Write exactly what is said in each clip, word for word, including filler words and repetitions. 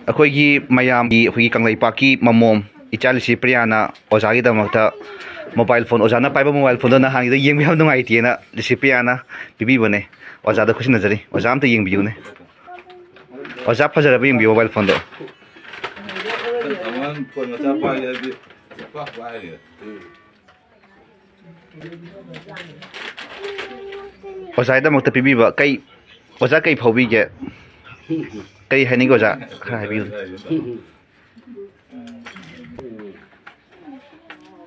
ꯑꯩꯈꯣꯏꯒꯤ ꯃꯌꯥꯝꯒꯤ, ꯑꯩꯈꯣꯏꯒꯤ ꯀꯪꯂꯩꯄꯥꯛꯀꯤ ꯃꯃꯣꯝ ꯏꯆꯥ ꯂꯤꯁꯤ ꯄ꯭ꯔꯤꯌꯥꯅ ꯑꯣꯖꯥꯒꯤꯗꯃꯛꯇ ꯃꯣꯕꯥꯏꯜ ꯐꯣꯟ, ꯑꯣꯖꯥꯅ ꯄꯥꯏꯕ ꯃꯣꯕꯥꯏꯜ ꯐꯣꯟꯗꯣ ꯅꯍꯥꯟꯒꯤꯗꯣ ꯌꯦꯡꯕ ꯌꯥꯝ ꯅꯨꯡꯉꯥꯏꯇꯦꯅ ꯂꯤꯁꯤ ꯄ꯭ꯔꯤꯌꯥꯅ ꯄꯤꯕꯤꯕꯅꯦ꯫ ꯑꯣꯖꯥꯗ ꯈꯨꯠꯁꯤꯟꯅꯖꯔꯤ꯫ ꯑꯣꯖꯥ ꯑꯝꯇ ꯌꯦꯡꯕꯤꯌꯨꯅꯦ꯫ ꯑꯣꯖꯥ, ꯐꯖꯔꯕ ꯌꯦꯡꯕꯤꯌꯨ ꯃꯣꯕꯥꯏꯜ ꯐꯣꯟꯗꯣ꯫ ꯑꯉꯥꯡ ꯐꯣꯟ ꯃꯆꯥ ꯄꯥꯏꯒꯦ ꯍꯥꯏꯔꯗꯤ ꯄꯥꯛ ꯄꯥꯏꯔꯦ꯫ ꯑꯣꯖꯥꯒꯤꯗꯃꯛꯇ ꯄꯤꯕꯤꯕ ꯀꯩ, ꯑꯣꯖꯥ ꯀꯩ ꯐꯥꯎꯕꯤꯒꯦ? ꯀꯩ ꯍꯥꯏꯅꯤꯡꯒꯦ ꯑꯣꯖꯥ? ꯈꯔ ꯍꯥꯏꯕꯤꯌꯨ꯫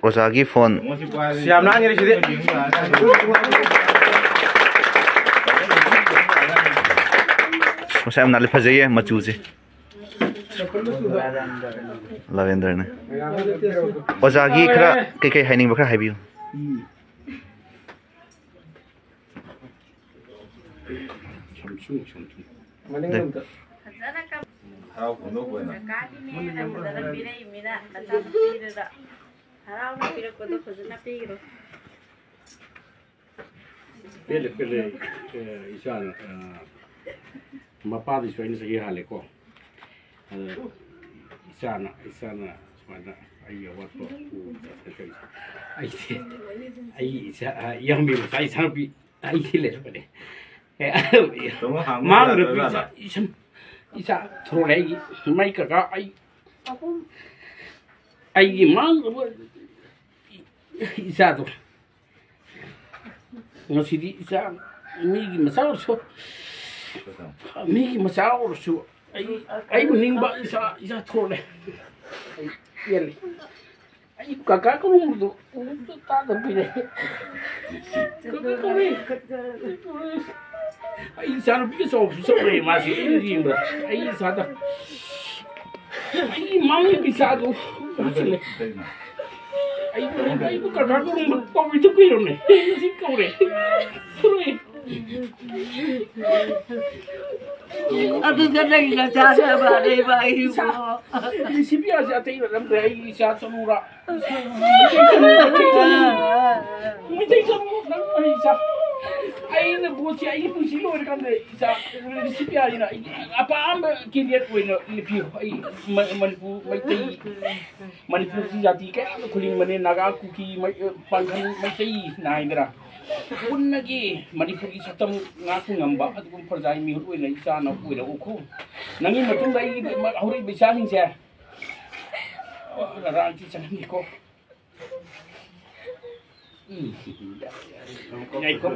ꯑꯣꯖꯥꯒꯤ ꯐꯣꯟ꯫ ꯌꯥꯝ ꯅꯥꯟꯈ꯭ꯔꯦ ꯁꯤꯗꯤ꯫ ꯃꯁꯥ ꯌꯥꯝ ꯅꯥꯜꯂꯦ, ꯐꯖꯩꯌꯦ ꯃꯆꯨꯁꯦ꯫ ꯂꯥꯕꯦꯟꯗꯔꯅꯦ꯫ ꯑꯣꯖꯥꯒꯤ ꯈꯔ ꯀꯩꯀꯩ ꯍꯥꯏꯅꯤꯡꯕ ꯈꯔ ꯍꯥꯏꯕꯤꯌꯨ꯫ ꯐꯖꯅ ꯀꯝ-, ꯍꯔꯥꯎ ꯐꯣꯡꯗꯣꯛꯄ ꯑꯣꯏꯅ꯫ ꯀꯀꯥꯒꯤꯅꯦꯅ ꯐꯖꯅ ꯄꯤꯔꯛꯏꯃꯤꯅ ꯃꯆꯥꯅꯨꯄꯤꯗꯨꯗ ꯍꯔꯥꯎꯅ ꯄꯤꯔꯛꯄꯗꯣ ꯐꯖꯅ ꯄꯤꯈ꯭ꯔꯣ꯫ ꯄꯦꯜꯂꯦ, ꯄꯦꯜꯂꯦ꯫ ꯑꯦ, ꯏꯆꯥꯅ, ꯑ, ꯃꯄꯥꯗꯩꯁꯨ ꯑꯩꯅ ꯆꯍꯤ ꯍꯥꯜꯂꯦꯀꯣ꯫ ꯑꯗ ꯏꯆꯥꯅ, ꯏꯆꯥꯅ ꯁꯨꯃꯥꯏꯅ ꯑꯩꯒꯤ ꯑꯋꯥꯠꯄ ꯎꯕꯗ ꯀꯩꯅꯣ ꯇꯧꯔꯤꯁꯦ꯫ ꯑꯩꯗꯤ, ꯑꯩ ꯏꯆꯥ, ꯑ, ꯏꯌꯥꯝꯕꯒꯤ ꯃꯆꯥ ꯏꯆꯥꯅꯨꯄꯤ ꯑꯩꯗꯤ ꯂꯩꯔꯕꯅꯦ꯫ ꯑꯦ, ꯇꯥꯃꯣ, ꯍꯥꯡꯕ ꯃꯥꯡꯈ꯭ꯔꯕ ꯌꯥꯗ꯭ꯔꯖꯥꯠꯂꯣ? ꯏꯆꯥ, ꯏꯆꯥ, ꯏꯆꯥ ꯊꯣꯔꯛꯑꯦ ꯑꯩꯒꯤ꯫ ꯃꯥꯏ ꯀꯀꯥ, ꯑꯩ, ꯑꯩꯒꯤ ꯃꯥꯡꯈ꯭ꯔꯕ ꯏꯆꯥꯗꯣ꯫ ꯉꯁꯤꯗꯤ ꯏꯆꯥ ꯃꯤꯒꯤ ꯃꯆꯥ ꯑꯣꯏꯔꯁꯨ, ꯃꯤꯒꯤ ꯃꯆꯥ ꯑꯣꯏꯔꯁꯨ ꯑꯩ, ꯑꯩꯕꯨ ꯅꯤꯡꯕ ꯏꯆꯥ, ꯏꯆꯥ ꯊꯣꯛꯂꯦ꯫ ꯑꯩ ꯄꯦꯜꯂꯦ꯫ ꯑꯩ ꯀꯀꯥ ꯀꯧꯔꯝꯕꯗꯣ ꯑꯃꯨꯛꯇ ꯇꯥꯗꯕ ꯀꯨꯏꯔꯦ꯫ ꯀꯀꯥ ꯀꯧꯔꯦ꯫ ꯑꯩ ꯏꯆꯥꯅꯨꯄꯤꯒ ꯆꯥꯎꯁꯨ ꯆꯥꯎꯔꯦ ꯃꯥꯁꯤ ꯑꯩꯅ ꯌꯦꯡꯕꯗ꯫ ꯑꯩ ꯏꯆꯥꯗ ꯑꯩꯒꯤ ꯃꯥꯡꯉꯤꯕ ꯏꯆꯥꯗꯣ ꯎꯠꯁꯤꯜꯂꯦ꯫ ꯑꯩꯕꯨ, ꯑꯩꯕꯨ ꯀꯀꯥ ꯀꯧꯔꯝꯕ ꯀꯧꯏꯗ ꯀꯨꯏꯔꯝꯃꯦ꯫ ꯉꯁꯤ ꯀꯧꯔꯦ꯫ ꯊꯣꯔꯛꯑꯦ꯫ ꯑꯗꯨꯗ ꯅꯪꯒꯤ ꯅꯆꯥꯁꯦ ꯃꯥꯟꯅꯩꯕ ꯑꯩꯕꯨ꯫ ꯂꯤꯁꯤꯕꯤꯌꯥꯁꯦ ꯑꯇꯩ ꯅꯠꯂꯝꯗ꯭ꯔꯦ꯫ ꯑꯩꯒꯤ ꯏꯆꯥ ꯆꯅꯨꯔꯥ꯫ ꯃꯩꯇꯩ ꯆꯅꯨ, ꯃꯩꯇꯩ ꯆꯅꯨ, ꯅꯪ ꯑꯩ ꯏꯆꯥ꯫ ꯑꯩꯅ ꯚꯣꯠꯁꯤ ꯑꯩꯒꯤ ꯄꯨꯟꯁꯤ ꯂꯣꯏꯔꯀꯥꯟꯗ ꯏꯆꯥ ꯔꯤꯁꯤꯄꯤꯌꯥꯔꯤꯅ ꯑꯩꯒꯤ ꯑꯄꯥꯝꯕ ꯀꯦꯟꯗꯤꯗꯦꯠ ꯑꯣꯏꯅ ꯂꯦꯞꯄꯤꯌꯨ꯫ ꯑꯩ ꯃ-, ꯃꯅꯤꯄꯨꯔ ꯃꯩꯇꯩ, ꯃꯅꯤꯄꯨꯔꯒꯤ ꯖꯥꯇꯤ ꯀꯌꯥꯗ ꯈꯨꯂꯤꯡꯕꯅꯦ, ꯅꯥꯒꯥ, ꯀꯨꯀꯤ, ꯃꯩ-, ꯄꯥꯡꯒꯜ, ꯃꯩꯇꯩ ꯅꯥꯏꯗꯅ꯫ ꯄꯨꯟꯅꯒꯤ ꯃꯅꯤꯄꯨꯔꯒꯤ ꯁꯛꯇꯝ ꯉꯥꯛꯄ ꯉꯝꯕ ꯑꯗꯨꯒꯨꯝꯕ ꯄ꯭ꯔꯖꯥꯒꯤ ꯃꯤꯍꯨꯠ ꯑꯣꯏꯅ ꯏꯆꯥꯅ ꯑꯣꯏꯔꯛꯎꯀꯣ꯫ ꯅꯪꯒꯤ ꯃꯇꯨꯡꯗ ꯑꯩꯒꯤ ꯍꯧꯔꯛꯏꯕ ꯏꯆꯥꯁꯤꯡꯁꯦ ꯔꯥꯖꯅꯤꯇꯤ ꯆꯪꯍꯟꯒꯦꯀꯣ꯫ ꯎꯝ꯫ ꯌꯥꯏꯀꯣ꯫